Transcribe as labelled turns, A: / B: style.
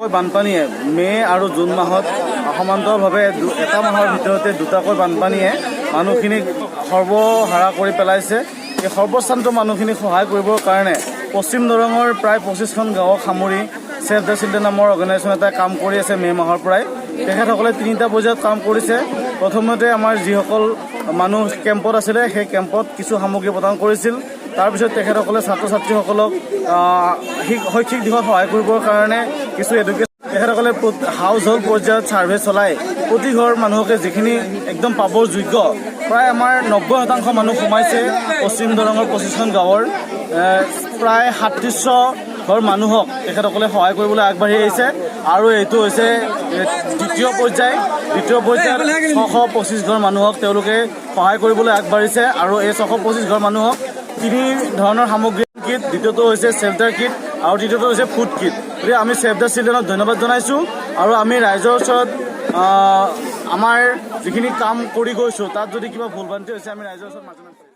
A: বানপানীয়ে মে' আৰু জুন মাহত সমান্তৰালভাৱে এটা মাহৰ ভিতৰতে দুটাকৈ বানপানীয়ে মানুহখিনিক সৰ্বহাৰা কৰি পেলাইছে। এই সৰ্বস্বান্ত মানুহখিনিক সহায় কৰিবৰ কাৰণে পশ্চিম দৰঙৰ প্ৰায় 25খন গাঁৱক সামৰি ছেভ the children নামৰ অৰ্গেনাইজেশ্যন এটাই কাম কৰি আছে। মে' মাহৰ পৰাই তেখেতসকলে তিনিটা পৰ্যায়ত কাম কৰিছে। প্ৰথমতে আমাৰ যিসকল মানুহ কেম্পত আছিলে, সেই কেম্পত কিছু সামগ্ৰী প্ৰদান কৰিছিল। তাৰপিছত তেখেতসকলে ছাত্ৰ ছাত্ৰীসকলক শৈক্ষিক দিশত সহায় কৰিবৰ কাৰণে কিছু এডুকেশ্যন, তেখেতসকলে হাউচ হোল্ড পৰ্যায়ত ছাৰ্ভে চলাই প্ৰতি ঘৰ মানুহকে যিখিনি একদম পাবৰ যোগ্য, প্ৰায় আমাৰ 90% মানুহ সোমাইছে। পশ্চিম দৰঙৰ 25খন গাঁৱৰ প্ৰায় 3700 ঘৰ মানুহক তেখেতসকলে সহায় কৰিবলৈ আগবাঢ়ি আহিছে। আৰু এইটো হৈছে দ্বিতীয় পৰ্যায়। দ্বিতীয় পৰ্যায়ত 625 ঘৰ মানুহক তেওঁলোকে সহায় কৰিবলৈ আগবাঢ়িছে। আৰু এই 625 ঘৰ মানুহক তিনি ধৰণৰ সামগ্ৰী কিট, দ্বিতীয়টো হৈছে চেল্টাৰ কিট আৰু তৃতীয়টো হৈছে ফুড কিট। গতিকে আমি ছেভ the চিলড্ৰেনক ধন্যবাদ জনাইছোঁ। আৰু আমি ৰাইজৰ ওচৰত আমাৰ যিখিনি কাম কৰি গৈছোঁ, তাত যদি কিবা ভুল ভ্ৰান্তি হৈছে, আমি ৰাইজৰ ওচৰত মাৰ্জনা কৰিম।